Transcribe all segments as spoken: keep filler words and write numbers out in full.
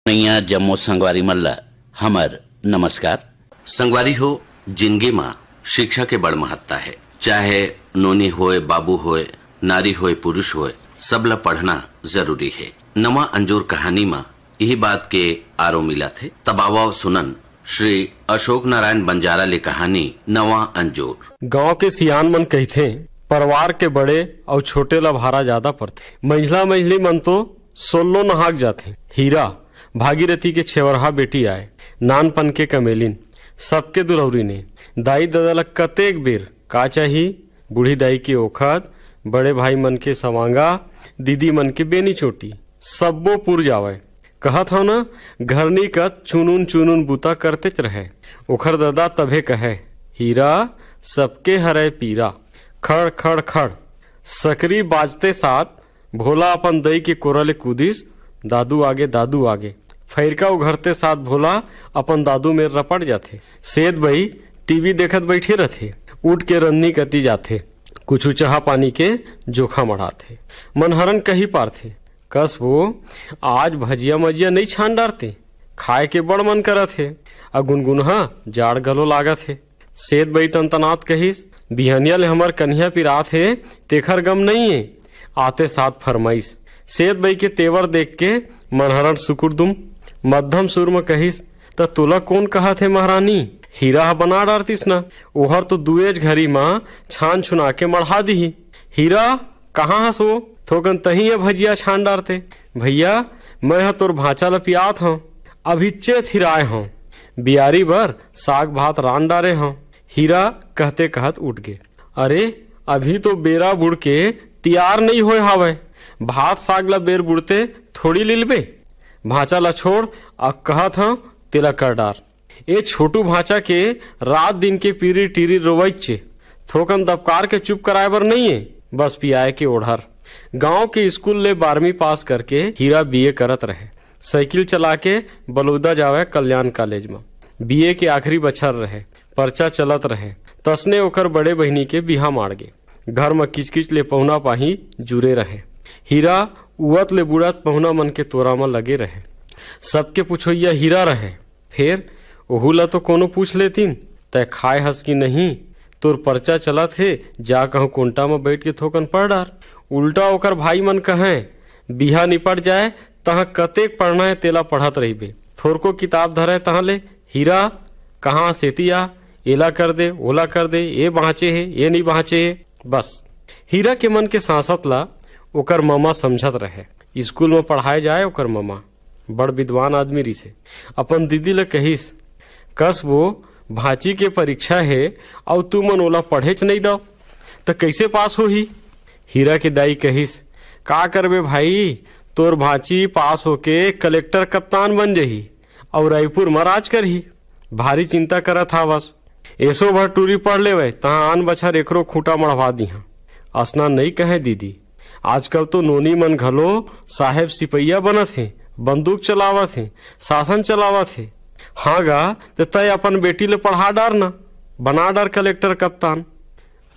नैया जम्मो संगवारी मन ल हमर नमस्कार। संगवारी हो, जिंदगी म शिक्षा के बड़ महत्ता हे। चाहे नोनी होय, बाबू होय, नारी होय, पुरुष होय, सब ल पढ़ना जरूरी हे। नवा अंजोर कहानी म इही बात के आरो मिलत हे। तब आवव सुनन श्री अशोक नारायण बंजारा ले कहानी नवा अंजोर। गांव के सियान मन कहिथे, "परवार के बड़े अउ छोटे ल भारा जादा परथे।" मंझला मंझली मन तो सोल्लो नहाक जाथे। हीरा, भागीरथी के छेवरहा बेटी आय, नानपन के कमेलिन, सबके दुलौरी ने। दाई ददा ल कतेक बेर का चाही, बूढ़ी दाई के ओखद, बड़े भाई मन के सवांगा, दीदी मन के बेनी चोटी, सब्बो पुर जावय। कहत हव न, घरनी कस चुनुन चुनुन बूता करतेच रहय। ओखर ददा तभे कहय, "हीरा, सबके हरय पीरा।" खड़ खड़ खड़। सकरी बाजते साथ भोला अपन दई के कोरा ले कूदिस, दादू आगे, दादू आगे। फइरका उघरते साथ भोला अपन दादू मेर रपट जाथे। सेत बई टीवी देखत बइठे रथे, उठ के रंधनी कति जाथे, कुछु चहा पानी के जोखा मढ़ाथे। मनहरन कहि पारथे, "कस वो, आज भजिया मजिया नइ छान डारते, खाए के बड़ मन करत हे, अ गुनगुनहा जाड़ घलो लागत हे।" सेत बई तनतनात कहिस, "बिहनिया ले हमर कनिहा पिरात हे, तेखर गम नइये।" आते साथ फरमाइस। सेत बई के तेवर देख के मनहरन सुकुर दुम मध्यम सुर म कहिस, "त तोला कोन कहत हे महारानी? हीरा ह बना डारतिस न, ओहर तो दुएज घरी म छान छुना के मढ़ा दिही।" "हीरा, कहाँ हस वो? थोकन तही ये भजिया छान डारते।" "भइया, मैं ह तोर भांचा ल पियात हंव, अभिच्चे थिराय हंव, बियारी बर साग भात रान डारे हंव।" हीरा कहते कहत उठ गे। "अरे, अभी तो बेरा बुड़ के तियार नइ होय हावय, भात साग ल बेर बुड़ते थोड़ी लिलबे। भांचा ल छोड़, अ कहत हंव तेला कर डार।" ए छोटू भांचा के रात दिन के पीरी टीरी रोवइच, थोकन दबकार के चुप कराए बर नइये, बस पियाए के ओढ़र। गांव के स्कूल ले बारहवीं पास करके हीरा बीए करत रहे। साइकिल चला के बलौदा जावय कल्याण कॉलेज म। बीए के आखिरी बछर रहे, परचा चलत रहे, तसने ओकर बड़े बहिनी के बिहा माड़ गे। घर म किचकिच ले पहुना पाही जुरे रहे। हीरा उवत ले बुड़त पहुना मन के तोरा म लगे रहे। सबके पुछोइया हीरा रहे। फेर ओहू ल तो कोनो पूछ लेतिन, "तैं खाय हस कि नहीं? तोर परचा चलत हे, जा कहूं कोंटा म बइठ के थोकन पढ़ डार।" उल्टा ओकर भाई मन कहंय, "बिहा निपट जाय, तहां कतेक पढ़ना हे, तेला पढ़त रहिबे। थोरको किताब धरय तहां ले, हीरा, कहां सेती आ, एला कर दे, ओला कर दे, ए बांचे हे, ए नइ बांचे हे।" बस, हीरा के मन के सांसत ला ओकर ममा समझत रहे। स्कूल म पढ़ाए जाय ओकर ममा। बड़ विद्वान आदमी रिसे। अपन दीदी ल कहिस, "कस वो, भांची के परीक्षा हे, अउ तुमन ओला पढ़ेच नइ दव, त कइसे पास होही?" हीरा के दाई कहिस, "का करबे भाई, तोर भांची पास होके कलेक्टर कप्तान बन जही अउ रायपुर म राज करही। भारी चिंता करत हावस। एसो भर टूरी पढ़ लेवय, तहां आन बछर एकरो खूंटा मढ़वा दिहां।" असना नइ कहंय दीदी, आजकल तो नोनी मन घलो साहेब सिपहिया बनत हे, बंदूक चलावत हे, शासन चलावत हे। हां गा, त तंय अपन बेटी ल पढ़ा डार न, बना डार कलेक्टर कप्तान।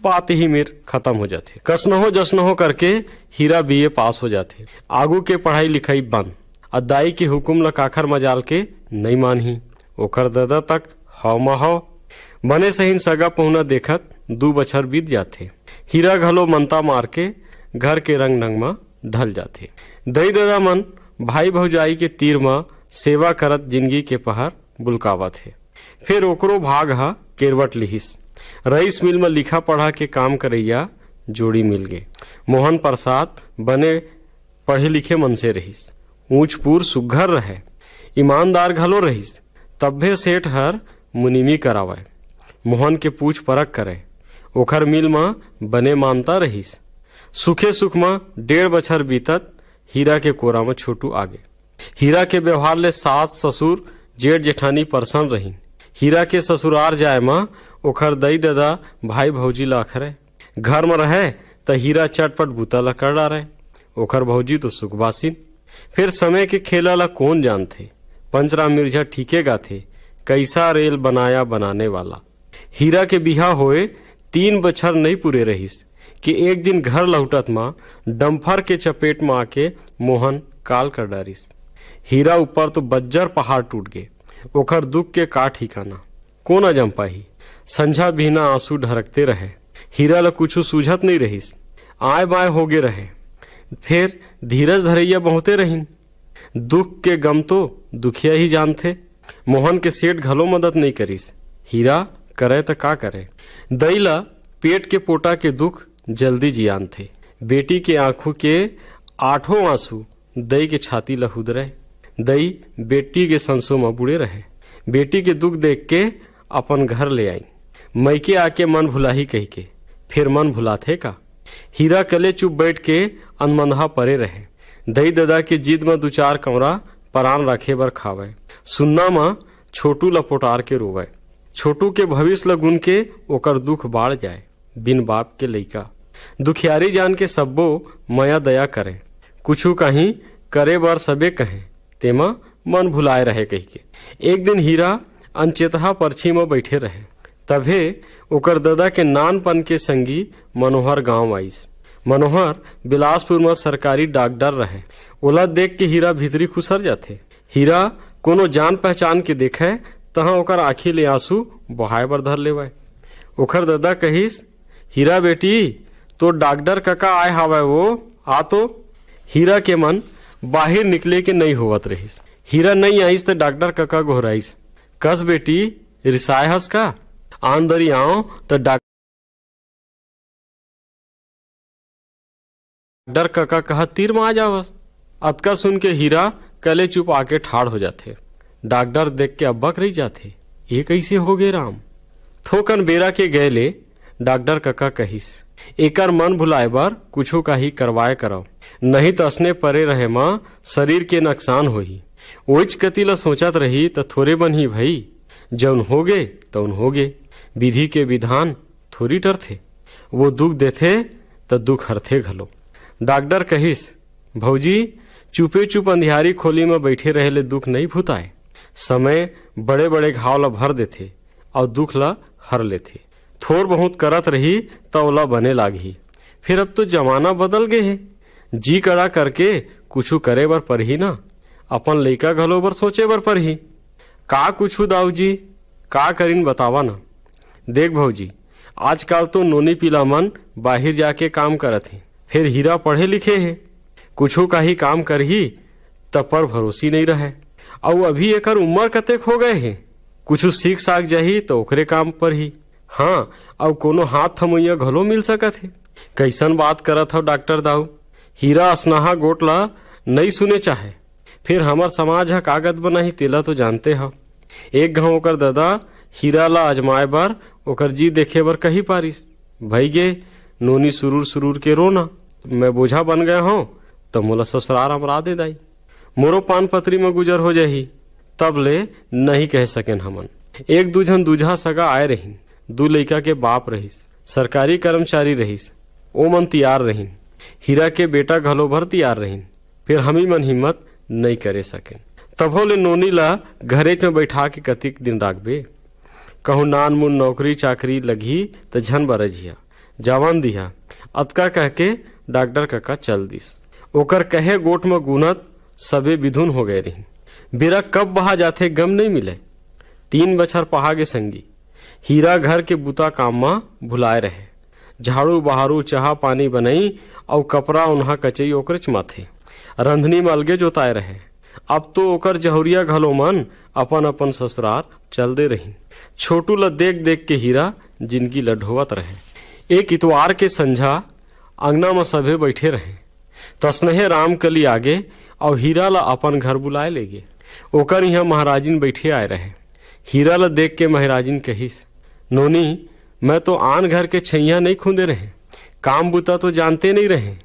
बात ही मेर खतम हो जाथे। कसनहो जसनहो करके हीरा बीए पास हो जाथे। आगू के पढ़ाई लिखाई बंद। अ दाई के हुकुम ल काखर मजाल के नइ मानही। ओकर ददा तक हव म हव। बने सहीन सगा पहुना देखत दू बछर बीत जाथे। हीरा घलो मनता मार के घर के रंग ढंग म ढल जाथे। दई ददा मन भाई भौजाई के तीर म सेवा करत जिनगी के पहर बुलकावत हे। फेर ओकरो भाग ह केरवट लिहिस। रईस मिल म लिखा पढ़ा के काम करइया जोड़ी मिल गे। मोहन प्रसाद बने पढ़े लिखे मनसे रहिस। ऊंच पूर सुग्घर रहय, ईमानदार घलो रहिस। तभे सेठ हर मुनीमी करावय, मोहन के पूछ परख करय। ओखर मिल म बने मानता रहिस। सुखे सुख म डेढ़ बछर बीतत हीरा के कोरा म छोटू आगे। हीरा के व्यवहार ले सास, ससुर, जेठ जेठानी परसन रहिन। हीरा के ससुरार जाए म ओखर दई ददा, भाई भौजी ल अखरय। घर म रहय त हीरा चटपट बूता ल कर डारय। ओखर भौजी तो सुखबासिन। फेर समय के खेला ल कोन जानथे? पंचराम मिर्झा ठीके गाथे, "कैसा रेल बनाया बनाने वाला।" हीरा के बिहा होए तीन बछर नइ पूरे रहिस कि एक दिन घर लहुटत म डम्फर के चपेट म आके मोहन काल कर डारिस। हीरा ऊपर तो बज्जर पहाड़ टूट गे। ओखर दुख के का ठिकाना, कोन अजम पाही? संझा बिहना आंसू ढरकते रहे। हीरा ल कुछु सूझत नइ रहिस। आय बाय होगे रहे। फेर धीरज धरैया बहुते रहिन। दुख के गम तो दुखिया ही जानथे। मोहन के सेठ घलो मदद नइ करिस। हीरा करे त का करे? दई ल पेट के पोटा के दुख जल्दी जियानथे। बेटी के आंखू के आठों आंसू दई के छाती ल हुदरय। दई बेटी के संसो म बुड़े रहे। बेटी के दुख देख के अपन घर ले आइन। मइके आके मन भुलाही कहिके। फेर मन भुलाथे का? हीरा कले चुप बैठ के अनमंदहा परे रहे। दई ददा के जिद म दू चार कमरा परान राखे बर खावय। सुन्ना म छोटू ल पोटार के रोवय। छोटू के भविष्य ल गुन के ओकर दुख बाढ़ जाय। बिन बाप के लइका, दुखियारी जान के सब्बो मया दया करे। कुछु काहीं करे बर सबे कहे, तेमा मन भुलाए रहे कहिके। एक दिन हीरा अनचेतहा परछी म बइठे रहे, तभे ओकर ददा के नानपन के संगी मनोहर गांव आइस। मनोहर बिलासपुर म सरकारी डाकडर रहे। ओला देख के हीरा भीतरी खुसर जाथे। हीरा कोनो जान पहचान के देखय, तहां ओकर आंखी ले आंसू बोहाय बर धर लेवय। ओखर ददा कहिस, "हीरा बेटी, तोर डाकडर कका आय हावय वो, आ तो।" हीरा के मन बाहिर निकले के नइ होवत रहिस। हीरा नइ आइस त डाकडर कका गोहराइस, "कस बेटी, रिसाय हस का? आन दरी आंव त डाक-" डर कका कहा तीर म आ जावस। अतका सुन के हीरा कले चुप आके ठाड़ हो जाथे। डॉक्टर देख के अब्बक रही जाथे, "ये कइसे हो गे राम?" थोकन बेरा के गए ले डॉक्टर कका कहिस, "एकर मन भुलाए बर कुछु काही करवाए करव, नहीं त असने परे रहे म शरीर के नकसान होही। ओइच कति ल सोचत रही त थोरे बनही भई, जउन हो गे तउन हो गे, विधि के विधान थोरी टरथे। वो दुख देथे, त दुख हरथे घलो।" डॉक्टर कहिस, "भौजी, चुपे चुप अंधियारी खोली म बइठे रहे ले दुख नइ भुताय। समय बड़े-बड़े घाव ल भर देथे अउ दुख ल हर लेथे। थोर बहुत करत रही, त ओला बने लागही। फेर अब तो जमाना बदल गे हे। जी कड़ा करके कुछु करे बर परही न। अपन लइका घलो बर सोचे बर परही।" "का कुछु दाऊ जी, का करिन बतावा न।" "देख भौजी, आजकाल तो नोनी पीला मन बाहिर जाके काम करत हे, फेर हीरा पढ़े लिखे हे, कुछु काही काम करही त पर भरोसी नइ रहय। अउ अभी एकर उम्र कतेक हो गए हे, कुछु सीख साख जाही त ओकरे काम परही। हाँ, अउ कोनो हाथ थमोइया घलो मिल सकत हे।" "कइसन बात करत हव डॉक्टर दाऊ? हीरा असनहा गोठ ला नइ सुने चाहे। फेर हमर समाज ह कागद बनाही, तेला तो जानते हव। एक घांव ओकर ददा हीरा ला आजमाए बर, ओकर जी देखे बर कही पारिस। भई गे, नोनी सुरूर सुरूर के रोना, मैं बोझा बन गए हंव, त मोला ससुरार अमरा दे दाई।" मोरो पान पतरी म गुजर हो जाही, तब ले नहीं कह सकेन हमन। एक दू झन दूजहा सगा आए रहिन, दू लइका के बाप रहिस, सरकारी कर्मचारी रहिस, ओमन तियार रहिन। हीरा के बेटा घलो भर तियार रहिन, फेर हमी मन हिम्मत नइ करे सकेन। तभो ले नोनी ला घरेच म बइठा के कतिक दिन राखबे? कहूं नानमुन नौकरी चाकरी लगही त झन बरजिया। जावन दिहा, अतका कहके डॉक्टर कका चल दिस। ओकर कहे गोठ म गुनत सबे बिधुन हो गए रहिन। बेरा कब बहा जाथे, गम नइ मिले। तीन बछर पहा गे संगी। हीरा घर के बुता काम म भुलाए रहे। झाड़ू बहारू, चाहा पानी बनई अउ कपरा ओन्हा कचई ओकरेच माथे। रंधनी म अलगे जोताए रहे। अब तो ओकर जहुरिया घलो मन अपन अपन ससुरार चल दे रहिन। छोटू ल देख देख के हीरा जिनगी ल ढोवत रहे। एक इतवार के संझा अंगना म सभे बइठे रहे। तसनहे रामकली आगे अउ हीरा ल अपन घर बुलाए लेगे। ओकर इहां महाराजिन बइठे आए रहे। हीरा ल देख के महाराजिन कहिस, "नोनी, मैं तो आन घर के छइहां नइ खुंदे रहे, काम बुता तो जानते नइ रहें,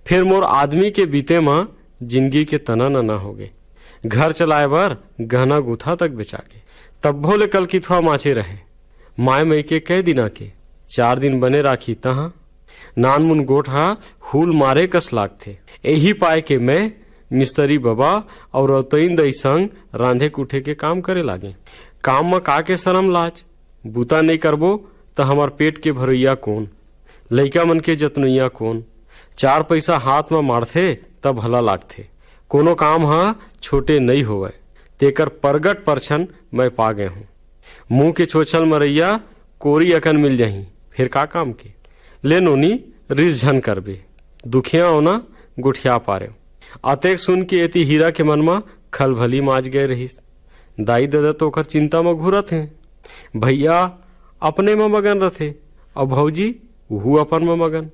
फेर मोर आदमी के बीते म जिनगी के तना नना होगे। घर चलाए बर गहना गुथा तक बेचागे। तब्बो ले कलकिथवा माचे रहे। माय मइके कई दिना के, चार दिन बने राखी तहाँ। नानमुन गोठ ह हुल मारे कस लागथे। एही पाय के मैं मिस्त्री बबा अउ रौतइन दई संग रांधे कूठे के काम करे लागे। काम म का के सरम लाज? बुता नइ करबो त हमर पेट के भरोइया कोन? लइका मन के जतनोइया कोन? चार पइसा हाथ म माढ़थे त भला लागथे। कोनो काम ह छोटे नइ होवय, तेकर परगट परछन मैं पा गे हूँ। मुंह के छोछल मरइया कोरी अकन मिल जाही, फेर का काम के? ले नोनी, रिस झन करबे, दुखिया ओना गोठिया पारेव। अतेक सुन के एती हीरा के मन म खलभली माज गए रहिस। दाई ददा तो ओकर चिंता म घुरत हें। भइया अपने म मगन रथे, अउ भौजी उहू अपन म मगन।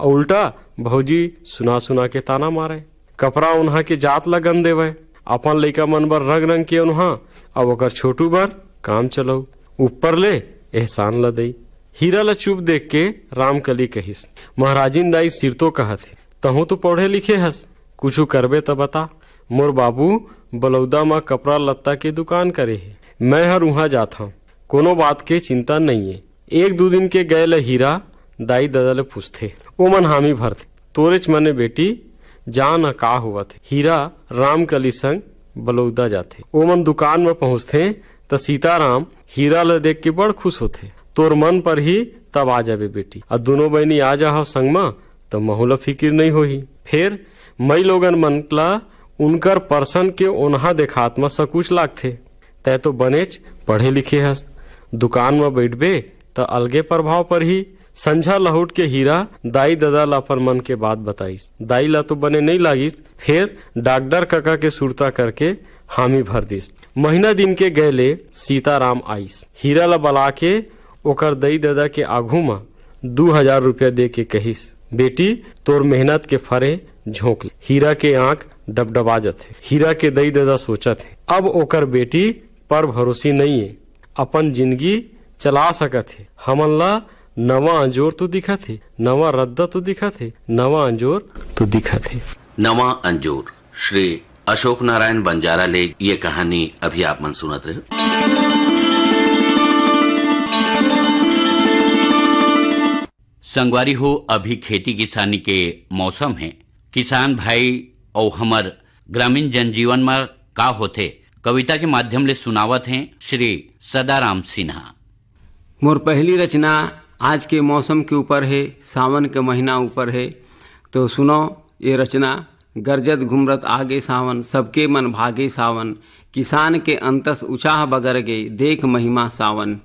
अउ उल्टा भौजी सुना सुना के ताना मारे, कपरा ओन्हा के जात ल गन देवय, अपन लइका मन बर रंग रंग के ओन्हा, अउ ओकर छोटू बर काम चलऊ, ऊपर ले एहसान ल दई। हीरा ल चुप देख के रामकली कहिस, "महाराजिन दाई सिरतो कहत हे, तहूं तो पढ़े लिखे हस, कुछु करबे त बता। मोर बाबू बलौदा म कपड़ा लत्ता के दुकान करे हे, मैं हर उहां जात हंव, कोनो बात के चिंता नइये।" एक दू दिन के गए ल हीरा दाई ददा ले पूछथे, ओमन हामी भरथे, "तोरेच मने बेटी, जा न का होवत हे।" हीरा रामकली संग बलौदा जाथे। ओमन दुकान म पहुंचथे त सीताराम हीरा ल देख के बड़ खुश होथे। "तोर मन पर ही तब आ जाबे बेटी, अउ दुनों बहिनी आ जाहव संग म, त महू ल फिकिर नइ होही।" फेर मई लोगन मन ला उनकर परसन के ओन्हा देखात म सकुच लागथे। "तैं तो बनेच पढ़े लिखे हस, दुकान म बइठबे त अलगे प्रभाव परही।" संझा लहुट के हीरा दाई ददा ला अपन मन के बात बताइस। दाई ला तो बने नइ लागिस, फेर डॉक्टर कका के सुरता करके हामी भर दिस। महीना दिन के गए ले सीताराम आइस। हीरा ला बला के ओकर दई ददा के आघू म दू हजार रुपया दे के कहिस, "बेटी, तोर मेहनत के फरे झोंक ले।" हीरा के आंख डबडबा जथे। हीरा के दई ददा सोचत हे, अब ओकर बेटी पर भरोसी नइये, अपन जिनगी चला सकत हे। हमन ला नवा अंजोर तो दिखत हे, नवा रद्दा तो दिखत हे, नवा अंजोर तो दिखत हे। नवा अंजोर, श्री अशोक नारायण बंजारा ले ये कहानी अभी आप मन सुनत रहे। संगवारी हो, अभी खेती किसानी के मौसम हे। किसान भाई अउ हमर ग्रामीण जनजीवन म का होथे, कविता के माध्यम ले सुनावत हें श्री सदाराम सिन्हा। मोर पहली रचना आज के मौसम के ऊपर हे, सावन के महीना ऊपर हे। तो सुनो ये रचना। गरजत घुमरत आगे सावन, सबके मन भागे सावन। किसान के अंतस उछाह बगर गे, देख महिमा सावन।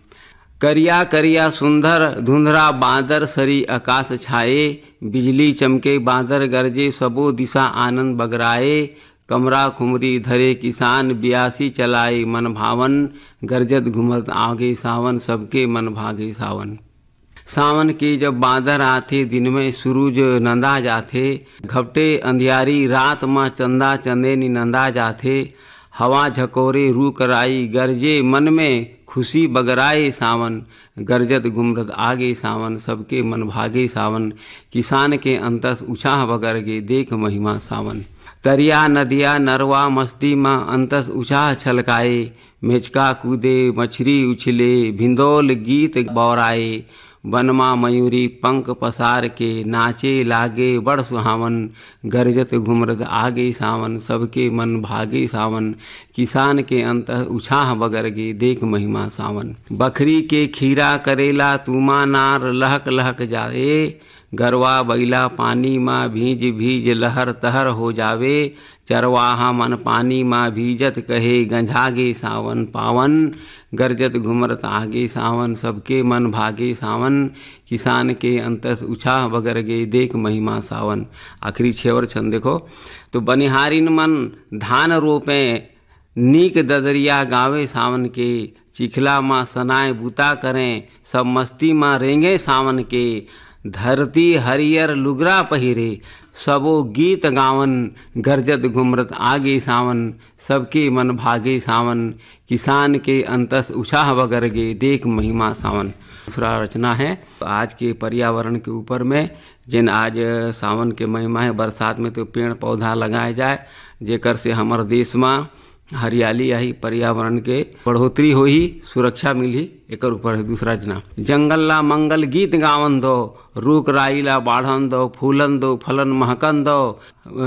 करिया करिया सुंदर धुंधरा बादर सरी आकाश छाए, बिजली चमके बादर गरजे, सबो दिशा आनंद बगराए। कमरा खुमरी धरे किसान, बियासी चलाए मन भावन। गरजत घुमरत आगे सावन, सबके मन भागे सावन। सावन के जब बादर आथे, दिन में सुरुज नंदा जाथे। घपटे अंधियारी रात म चंदा चंदेनी नंदा जाथे। हवा झकोरे रूख राई गरजे, मन में खुशी बगराए सावन। गरजत घुमरत आगे सावन, सबके मन भागे सावन। किसान के अंतस उछाह बगर गे, देख महिमा सावन। तरिया नदिया नरवा मस्ती म अंतस उछाह छलकाए। मेचका कूदे, मछरी उछले, भिंदोल गीत बौराए। बनमा मयूरी पंख पसार के, नाचे लागे बड़ सुहावन। गरजत घुमरत आगे सावन, सबके मन भागे सावन। किसान के अंत उछाह बगर गे, देख महिमा सावन। बखरी के खीरा करेला, तूमा नार लहक लहक जाए। गरवा बइला पानी मा भीज भीज लहर तहर हो जावे। चरवाहा मन पानी मा भीजत कहे, गंझा गे सावन पावन। गरजत घुमरत आगे सावन, सबके मन भागे सावन। किसान के अंतस उछाह बगर गे, देख महिमा सावन। आखिरी छेवर छंद देखो, तो बनिहारिन मन धान रोपे, नीक ददरिया गावे सावन के। चिखला मा सनाय बूता करें, सब मस्ती मा रेंगे सावन के। धरती हरियर लुगरा पहिरे, सबो गीत गावन। गरजत घुमरत आगे सावन, सबके मन भागे सावन। किसान के अंतस उछाह बगर गे, देख महिमा सावन। दूसरा रचना है आज के पर्यावरण के ऊपर में, जेन आज सावन के महिमा है, बरसात में तो पेड़ पौधा लगाए जाए, जेकर से हमर देश मा हरियाली आही, पर्यावरण के बढ़ोतरी होही, सुरक्षा मिलही। एकर ऊपर है दूसरा रचना। जंगल ला मंगल गीत गावन दो, रूख राई ला बाढ़न दो, फूलन दो, फलन महकन दो,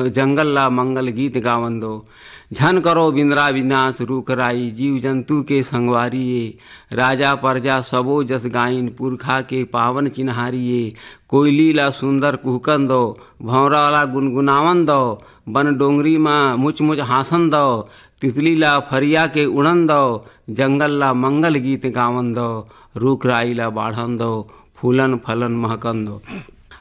जंगल ला मंगल गीत गावन दो। झन करो बिंदरा विनाश रूख राई, जीव जंतु के संगवारी ये। राजा परजा सबो जस गाइन, पुरखा के पावन चिन्हारी ये। कोयली ला सुंदर कुहकन दो, भौंरा ला गुनगुनावन दो, बन डोंगरी मा मुच मुच हाँसन दो। तितली ला फरिया के उड़न दो, जंगल ला मंगल गीत गावन दो। रूख राई ला बाढ़न दो, फूलन फलन महकन दो।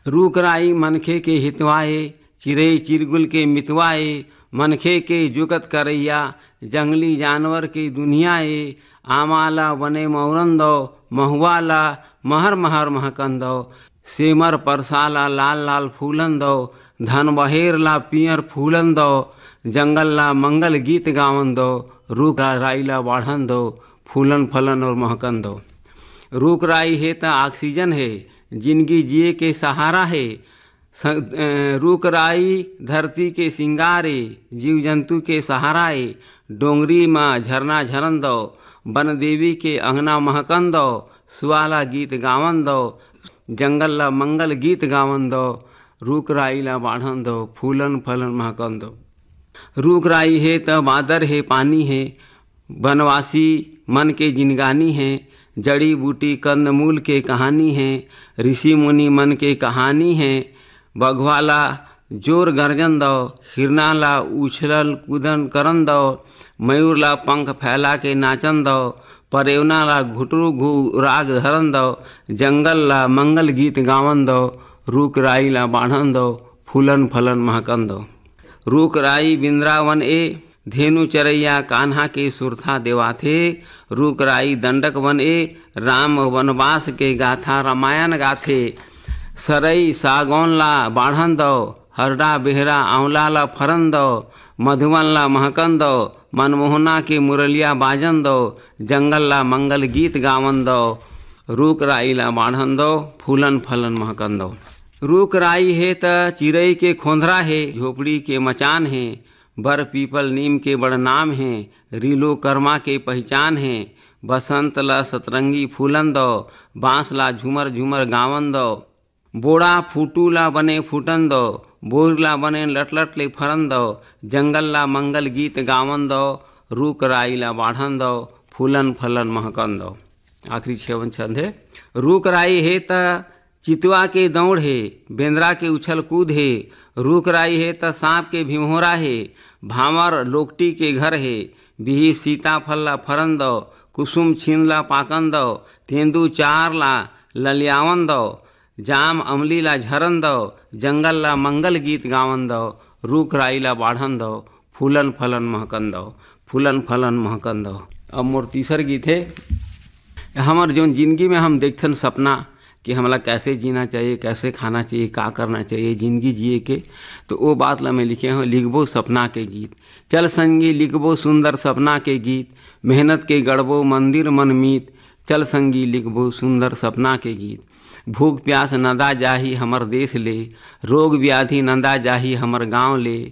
रूख राई मनखे के हितवा ए, चिरई चिरगुल के मितवा ए, मनखे के जुगत करैया, जंगली जानवर के दुनिया ए। आमा ला बने मौरन दो, महुआ ला महर महर महकन दो। सेमर परसा ला लाल लाल फूलन दो, धन बहेर ला पियर फूलन दो। जंगल ला मंगल गीत गावन दो, रूख राई ला बाढ़न दो, फूलन फलन और महकन दो। रूख राई हे त ऑक्सीजन हे, जिनगी जिए के सहारा हे। स-, अ, रूख राई धरती के सिंगार ए, जीव जंतु के सहारा ए। डोंगरी मा झरना झरन दो, बन देवी के अंगना महकन दो, सुआ ला गीत गावन दो, जंगल ला मंगल गीत गावन दो। रूख राई ला बाढ़न दो, फूलन फलन महकन दो। रूख राई हे त बादर हे, पानी हे, बनवासी मन के जिनगानी हे। जड़ी बूटी कंद मूल के कहानी हे, ऋषि मुनि मन के कहानी हे। बघवा ला जोर गर्जन दो, हिरना ला उछलन कूदन करन दो, मयूर ला पंख फैला के नाचन दो, परेवना ला घुटरू घू राग धरन दो, जंगल ला मंगल गीत गावन दो। रूख राई ला बाढ़न दो, फूलन फलन महकन दो। रूख राई बिंदरावन ए, धेनु चरैया कान्हा के सुरथा देवाथे। रूख राई दंडक वन ए, राम वनवास के गाथा रामायण गाथे। सरई सागौन ला बाढ़न दो, हरडा बेहरा आंवला ला फरन दो, मधुवन ला महकन दो, मनमोहना के मुरलिया बाजन दो, जंगल ला मंगल गीत गावन दो। रूख राई ला बाढ़न दो, फूलन फलन महकन दो। रूख राई हे त चिरई के खोंधरा हे, झोपड़ी के मचान हे, बर पीपल नीम के बड़ नाम हे, रीलो करमा के पहिचान हे। बसंत ला सतरंगी फूलन दो, बांस ला झूमर झूमर गावन दो। बोड़ा फूटू ला बने फूटन दो, बोर ला बने लटलट ले फरन दो, जंगल ला मंगल गीत गावन दो, रूख राई ला बाढ़न दो, फूलन फलन महकन दो। आखिरी छेवन छंद हे। रूख राई हे त चितवा के दौड़ हे, बेंदरा के उछल कूद हे। रूख राई हे त सांप के भिमोरा हे, भांवर लोकटी के घर हे। बिही सीताफल ला फरन दो, कुसुम छीन ला पाकन दो, तेंदू चार ला ललियावन दो, जाम अमली ला झरन दो, जंगल ला मंगल गीत गावन दो, रूख राई ला बाढ़न दो, फूलन फलन महकन दो, फूलन फलन महकन दो। अब मोर तीसर गीत हे, हमर जोन जिंदगी में हम देखथन सपना कि हमला कैसे जीना चाहिए, कैसे खाना चाहिए, का करना चाहिए जिंदगी जिए के, तो वो बात ला मैं लिखे हूँ, लिखबो सपना के गीत। चल संगी लिखबो सुंदर सपना के गीत, मेहनत के गढ़बो मंदिर मन मीत। चल संगी लिखबो सुंदर सपना के गीत। भूख प्यास नंदा जाही हमर देश ले, रोग व्याधि नंदा जाही हमर गांव ले।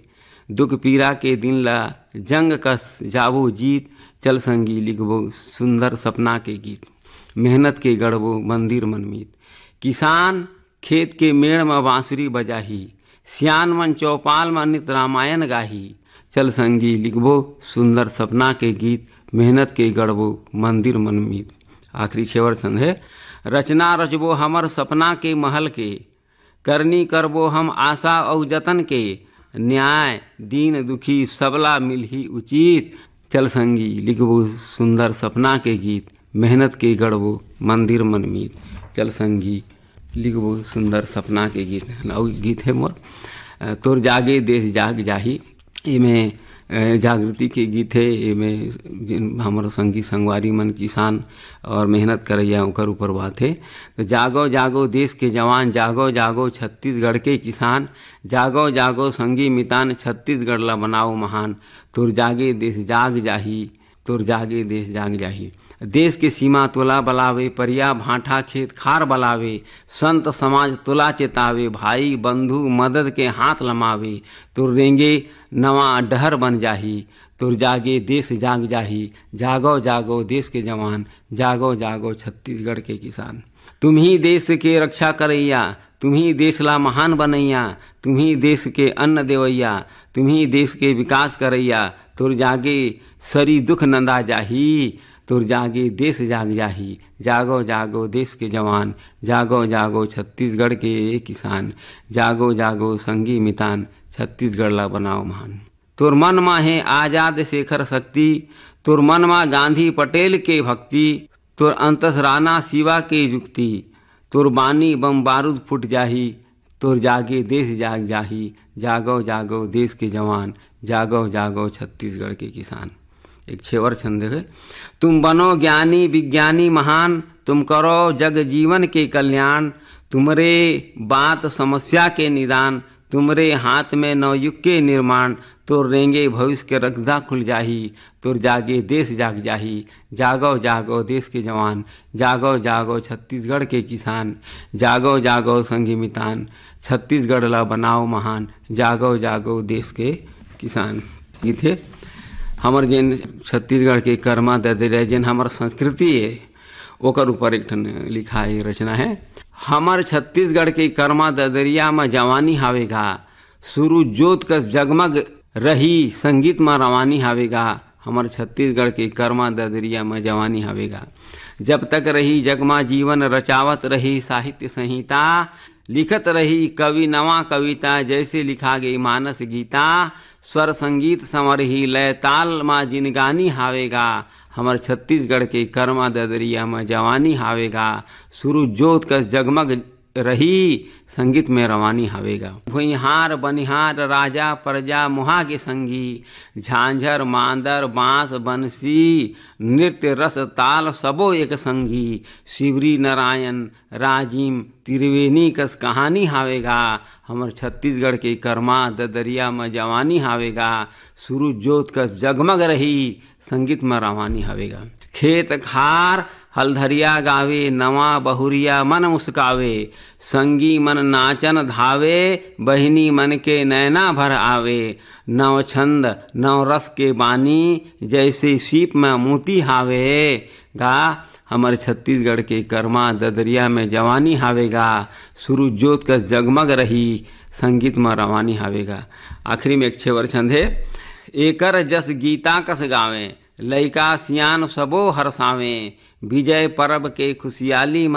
दुख पीरा के दिन ला जंग कस जाबो जीत। चल संगी लिखबो सुंदर सपना के गीत, मेहनत के गढ़बो मंदिर मन मीत। किसान खेत के मेड़ म बांसुरी बजाही, सियान मन चौपाल म नित रामायण गाही। चल संगी लिखबो सुंदर सपना के गीत, मेहनत के गढ़बो मंदिर मन मीत। आखिरी छेवर छंद हे, रचना रचबो हमर सपना के महल के, करनी करबो हम आशा अउ जतन के, न्याय दीन दुखी सबला मिलही उचित। चल संगी लिखबो सुंदर सपना के गीत, मेहनत के गढ़बो मंदिर मन मीत। चल संगी लिखबो सुंदर सपना के गीत। अउ गीत हे मोर, अ, तोर जागे देश जाग जाही। एमे, अ, जागृति के गीत हे। एमे जिन हमर संगी संगवारी मन किसान और मेहनत करैया ओकर ऊपर बात हे। तो जागो जागो देश के जवान, जागो जागो छत्तीसगढ़ के किसान, जागो जागो संगी मितान, छत्तीसगढ़ ला बनाओ महान। तोर जागे देश जाग जाही, तोर जागे देश जाग जाही। देश के सीमा तोला बलावे, परिया भांठा खेत खार बलावे, संत समाज तोला चेतावे, भाई बंधु मदद के हाथ लमावे। तोर रेंगे नवा डहर बन जाही, तोर जागे देश जाग जाही। जागो जागो देश के जवान, जागो जागो छत्तीसगढ़ के किसान। तुम्ही देश के रक्षा करैया, तुम्ही देश ला महान बनैया, तुम्ही देश के अन्न देवैया, तुम्ही देश के विकास करैया। तोर जागे सरी दुख नंदा जाही, तोर जागे देश जाग जाही। जागो जागो देश के जवान, जागो जागो छत्तीसगढ़ के किसान, जागो जागो संगी मितान, छत्तीसगढ़ ला बनाओ महान। तोर मन मा हे आजाद शेखर शक्ति, तोर मन मा गांधी पटेल के भक्ति, तोर अंतस राणा शिवा के युक्ति, तोर बानी बम बारूद फूट जाही, तोर जागे देश जाग जाही। जागो जागो देश के जवान, जागो जागो छत्तीसगढ़ के किसान। एक छेवर छंद है। तुम बनो ज्ञानी विज्ञानी महान, तुम करो जग जीवन के कल्याण, तुमरे बात समस्या के निदान, तुमरे हाथ में नवयुग के निर्माण। तोर रेंगे भविष्य के रद्दा खुल जाही, तोर जागे देश जाग जाही। जागो जागो देश के जवान, जागो जागो छत्तीसगढ़ के किसान, जागो जागो संगी मितान, छत्तीसगढ़ ला बनाओ महान। जागो जागो देश के किसान। गीत हे। हमर जेन छत्तीसगढ़ के कर्मा ददरिया, जेन हमर संस्कृति हे, ओकर ऊपर एक ठन लिखाए रचना हे। हमर छत्तीसगढ़ के कर्मा ददरिया म जवानी हावे गा, सुरू जोत कस जगमग रही, संगीत म रवानी हावे गा। हमर छत्तीसगढ़ के कर्मा ददरिया म जवानी हावे गा। जब तक रही जग म जीवन रचावत रही साहित्य संहिता, लिखत रही कवि नवा कविता, जैसे लिखा गई मानस गीता। स्वर संगीत संवरही लय ताल मा जिनगानी हावे गा। हमर छत्तीसगढ़ के कर्मा ददरिया मा जवानी हावे गा। सुरू जोत कस जगमग रही, संगीत में रवानी हावे गा। भुइहार बनिहार राजा प्रजा मुहा के संगी, झांझर मांदर बांस बंसी, नृत्य रस ताल सबो एक संगी। शिवरी नारायण राजिम त्रिवेणी कस कहानी हावे गा। हमर छत्तीसगढ़ के कर्मा ददरिया म जवानी हावे गा। सुरू जोत कस जगमग रही, संगीत म रवानी हावे गा। खेत खार हलधरिया गावे, नवा बहुरिया मन मुस्कावे, संगी मन नाचन धावे, बहिनी मन के नैना भर आवे। नव छंद नव रस के बानी, जैसे सीप म मोती हावे गा। हमर छत्तीसगढ़ के कर्मा ददरिया में जवानी हावे गा। सुरू जोत कस जगमग रही, संगीत म रवानी हावे गा। आखिरी में एक छेवर छंद हे। एकर जस गीता कस गावे, लइका सियान सबो हरसावे। विजय परब के खुशियाली म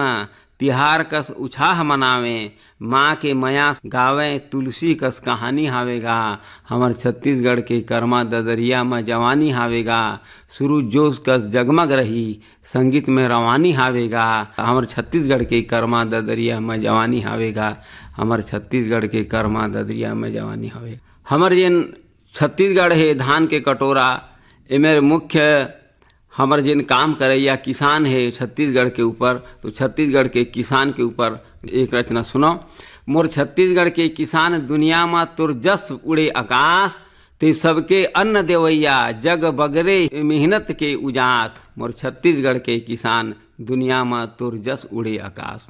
तिहार कस उछाह मनावे। माँ के मया गावे, तुलसी कस कहानी हावे गा। हमर छत्तीसगढ़ के कर्मा ददरिया म जवानी हावे गा। सुरू जोत कस जगमग रही, संगीत में रवानी हावे गा। हमर छत्तीसगढ़ के कर्मा ददरिया म जवानी हावे गा। हमर छत्तीसगढ़ के कर्मा ददरिया म जवानी हावे। हमर जेन छत्तीसगढ़ हे धान के कटोरा, एमेर मुख्य हमर जेन काम करइया किसान हे छत्तीसगढ़ के ऊपर, तो छत्तीसगढ़ के किसान के ऊपर एक रचना सुनव। मोर छत्तीसगढ़ के किसान, दुनिया म तोर जस उड़े आकाश, ते सबके अन्न देवैया, जग बगरे मेहनत के उजास। मोर छत्तीसगढ़ के किसान, दुनिया म तोर जस उड़े आकाश।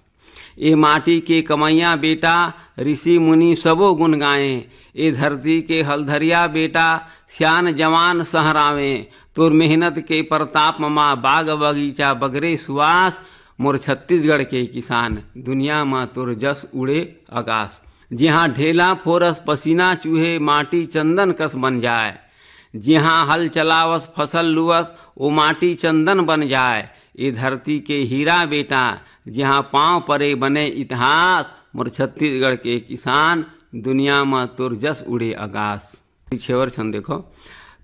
ए माटी के कमैया बेटा, ऋषि मुनि सबो गुण गाए। ए धरती के हलधरिया बेटा, सियान जवान सहरावे। तोर मेहनत के परताप म बाग बगीचा बगरे सुवास। मोर छत्तीसगढ़ के किसान, दुनिया म तोर जस उड़े आकाश। जिहाँ ढेला फोरस पसीना चूहे, माटी चंदन कस बन जाए। जिहाँ हल चलावस फसल लुवस, ओ माटी चंदन बन जाए। ए धरती के हीरा बेटा, जिहाँ पाँव परे बने इतिहास। मोर छत्तीसगढ़ के किसान, दुनिया म तोर जस उड़े आकाश। छेवर छंद देखो।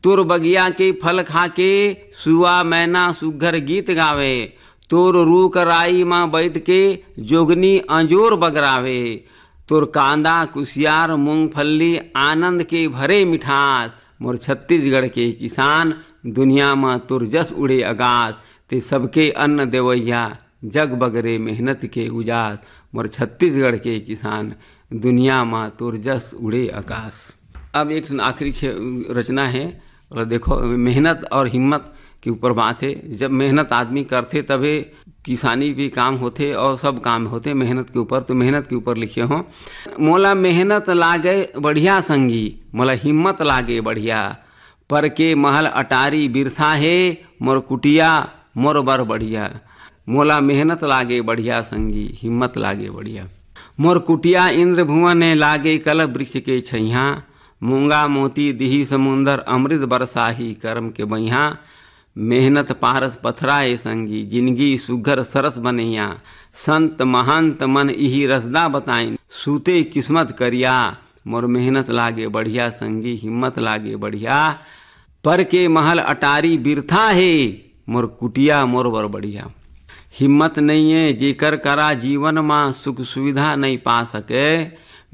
तोर बगिया के फल खा के सुआ मैना सुग्घर गीत गावे। तोर रूख राई म बैठ के जोगनी अंजोर बगरावे। तोर कांदा कुसियार मूंगफली आनंद के भरे मिठास। मोर छत्तीसगढ़ के किसान, दुनिया म तोर जस उड़े आकाश। ते सबके अन्न देवैया, जग बगरे मेहनत के उजास। मोर छत्तीसगढ़ के किसान, दुनिया म तोर जस उड़े आकाश। अब एक ठन आखिरी छे-, रचना हे, ओला देखो, मेहनत और हिम्मत के ऊपर बात हे। जब मेहनत आदमी करथे तभे किसानी भी काम होथे और सब काम होथे मेहनत के ऊपर। तो मेहनत के ऊपर लिखे हों, मोला मेहनत लागे बढ़िया संगी, मोला हिम्मत लागे बढ़िया, पर के महल अटारी बिरथा हे, मोर कुटिया मोर बर बढ़िया। मोला मेहनत लागे बढ़िया संगी, हिम्मत लागे बढ़िया। मोर कुटिया इंद्र भुवन हे, लागे कल वृक्ष के छैहा। मूंगा मोती दिही समुंदर, अमृत बरसाही करम के बइहा। मेहनत पारस पथरा ए संगी, जिनगी सुघर सरस बनैया। संत महंत मन इही रसदा बताइन, सूते किस्मत करिया। मोर मेहनत लागे बढ़िया संगी, हिम्मत लागे बढ़िया। पर के महल अटारी बिरथा हे, मोर कुटिया मोर बर बढ़िया। हिम्मत नइये जेकर करा, जीवन मा सुख सुविधा नइ पा सके।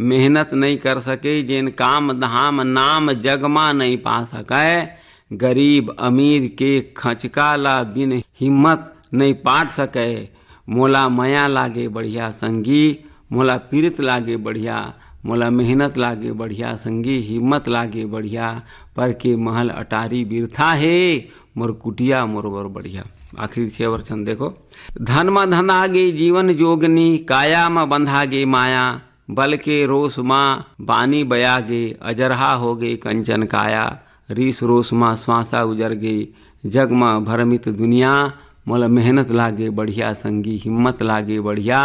मेहनत नइ कर सके, जेन काम धाम नाम जग मा नइ पा सके। गरीब अमीर के खचका ला बिन हिम्मत नइ पाट सके। मोला मया लागे बढ़िया संगी, मोला पीरित लागे बढ़िया, मोला मेहनत लागे बढ़िया संगी, हिम्मत लागे बढ़िया, पर के महल अटारी बिरथा हे, मोर कुटिया मोर बर बढ़िया। आखिरी छह वचन देखो। धन मा धंधा गे जीवन जोगनी, काया मा बंधा गे माया। बल के रोष मा बानी बया गे, अजरहा हो गे कंचन काया। रीस रोष मा श्वासा उजर गे, जग मा भरमित दुनिया। मोला मेहनत लागे बढ़िया संगी, हिम्मत लागे बढ़िया,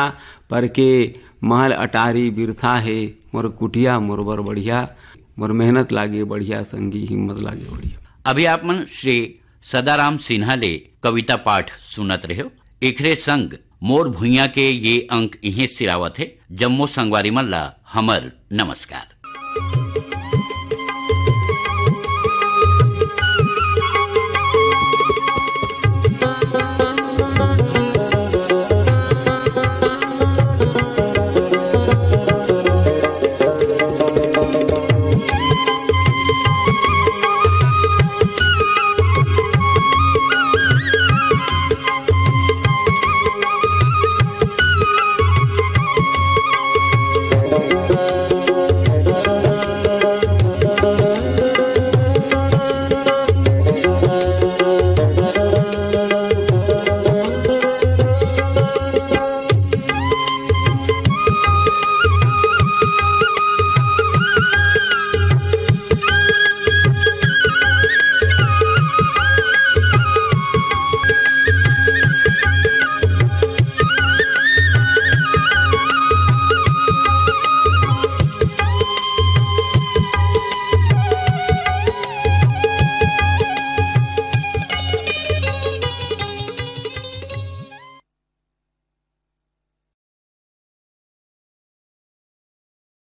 पर के महल अटारी बिरथा हे, मोर कुटिया मोर बर बढ़िया। मोर मेहनत लागे बढ़िया संगी, हिम्मत लागे बढ़िया। अभी आप मन श्री सदाराम सिन्हा ले कविता पाठ सुनत रहे हो। एकरे संग मोर भुइयां के ये अंक इहें सिरावत हे। जम्मो संगवारी मन ला हमर नमस्कार।